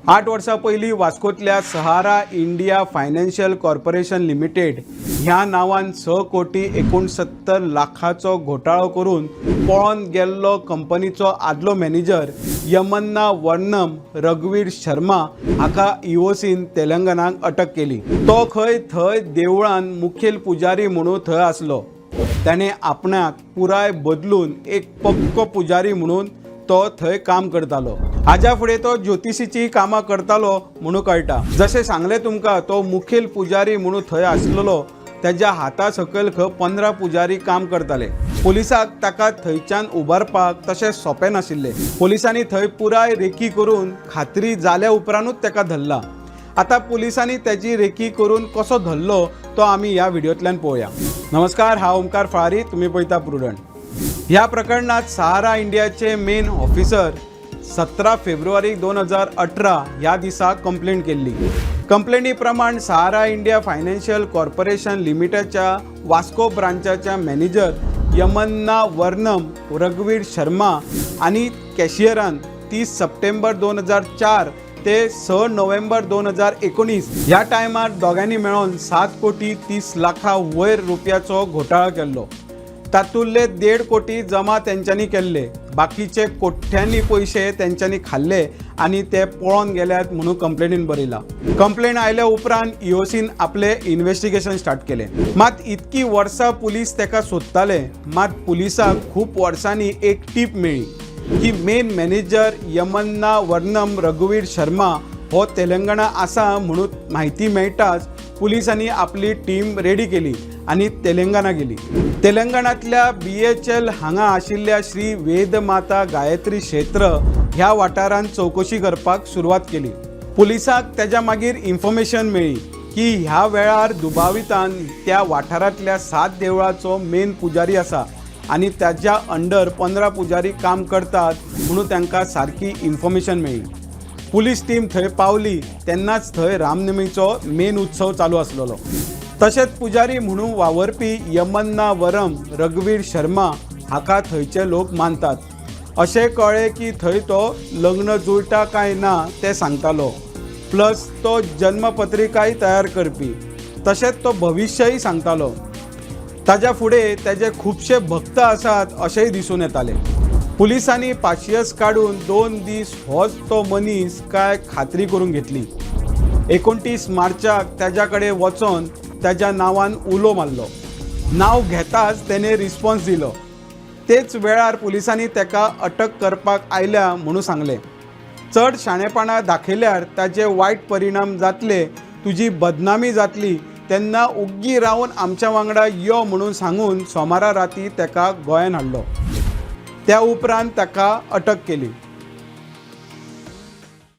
8 वर्सां पयलीं वास्कोंतल्या सहारा India financial corporation limited ह्या नांवान 6 कोटी 69 लाखाचो घोटाळो करून पळोन गेल्लो कंपनीचो आदलो मॅनेजर यमन्ना वर्णम रघुवीर शर्मा हाका ईओसीन तेलंगणाक अटक केली. तो खंय थंय देवळान मुखेल पुजारी म्हणून थंय आसलो. ताणें आपणाक पुराय बदलून एक पक्को पुजारी म्हणून तो थंय काम करतालो. हाज्या फुडें तो ज्योतिषीची कामां करतालो म्हणून कळटा. जशें सांगलें तुमकां, तो मुखेल पुजारी म्हणून थंय आसलेलो. तेज्या हाता सकयल खंय 15 पुजारी काम करताले. पोलिसाक ताका थंयच्यान उबारपाक तशें सोंपें नाशिल्लें. पोलिसांनी थंय पुराय रेकी करून खात्री जाल्या उपरांतूच ताका धरला. आतां पोलिसांनी तेजी रेकी करून कसो धरलो तो आमी ह्या व्हिडियोंतल्यान पळोवया. नमस्कार, हांव ओमकार फळारी, तुमी पळयता प्रुडंट. ह्या प्रकरणात सहारा इंडियाचे मेन ऑफिसर 17 फेब्रुवारी 2018 ह्या दिसा कंप्लेंट केल्ली. कंप्लेनी प्रमाण सहारा इंडिया फायनान्शियल कॉर्पोरेशन लिमिटेडच्या वास्को ब्रांचाच्या मॅनेजर यमन्ना वर्णम रघुवीर शर्मा आनी कॅशियरान 30 सप्टेंबर 2004 ते 6 नोव्हेंबर 2019 ह्या टायमार दोगांनी मेळोन 7 कोटी 30 लाखा वयर रुपयाचो घोटाळो केल्लो. तातूंतले 1.5 कोटी जमा तेंच्यांनी केल्ले, बाकीचे कोट्यांनी पयशे तेंच्यांनी खाल्ले आनी ते पळोन गेल्यात म्हणून कंप्लेनीन बरयला. कंप्लेन आयल्या उपरांत ईओसीन आपले इन्व्हेस्टिगेशन स्टार्ट केलें. मात इतकी वर्सां पुलीस तेका सोदताले, मात पुलिसाक खूब वर्सांनी एक टीप मेळ्ळी की मेन मॅनेजर यमन्ना वर्णम रघुवीर शर्मा हो तेलंगणा आसा म्हणून म्हायती मेळटाच पुलिसांनी आपली टीम रेडी केली आनी तेलंगणा गेली. तेलंगणांतल्या बीएचएल हांगा आशिल्ल्या श्री वेदमाता गायत्री क्षेत्र ह्या वाठारांत चवकशी करपाक सुरवात केली. पुलिसाक तेज्या मागीर इन्फॉर्मेशन मेळ्ळी की ह्या वेळार दुबावितान त्या वाठारांतल्या सात देवळाचो मेन पुजारी आसा आनी ताज्या अंडर 15 पुजारी काम करतात म्हणून तांकां सारकी इन्फॉर्मेशन मेळ्ळी. पुलीस टीम थंय पावली तेन्नाच थंय रामनमीचो मेन उत्सव चालू आसलेलो. तशेंच पुजारी म्हणून वावरपी यमन्ना वरम रघुवीर शर्मा हाका थंयचे लोक मानतात. अशें कळ्ळें की थंय तो लग्न जुळटा काय ना तें सांगतालो, प्लस तो जन्मपत्रिकाय तयार करपी, तशेंच तो भविश्यय सांगतालो. ताज्या फुडें तेजे खुबशे भक्त आसात अशेंय दिसून येतालें. पुलिसांनी पाशियस काडून 2 दीस होच तो मनीस काय खात्री करून घेतली. 29 मार्चाक तेज्या कडेन वचोन तेज्या नांवान उलो मारलो. नांव घेताच तेणें रिस्पॉन्स दिलो. तेच वेळार पुलिसांनी तेका अटक करपाक आयल्या म्हणून सांगलें. चड शाणेपणां दाखयल्यार ताजे वायट परिणाम जातले, तुजी बदनामी जातली, तेन्ना उग्गी रावन आमच्या वांगडा यो म्हणून सांगून सोमारा राती तेका गोंयान हाडलो. त्या उपरांत ताका अटक केली.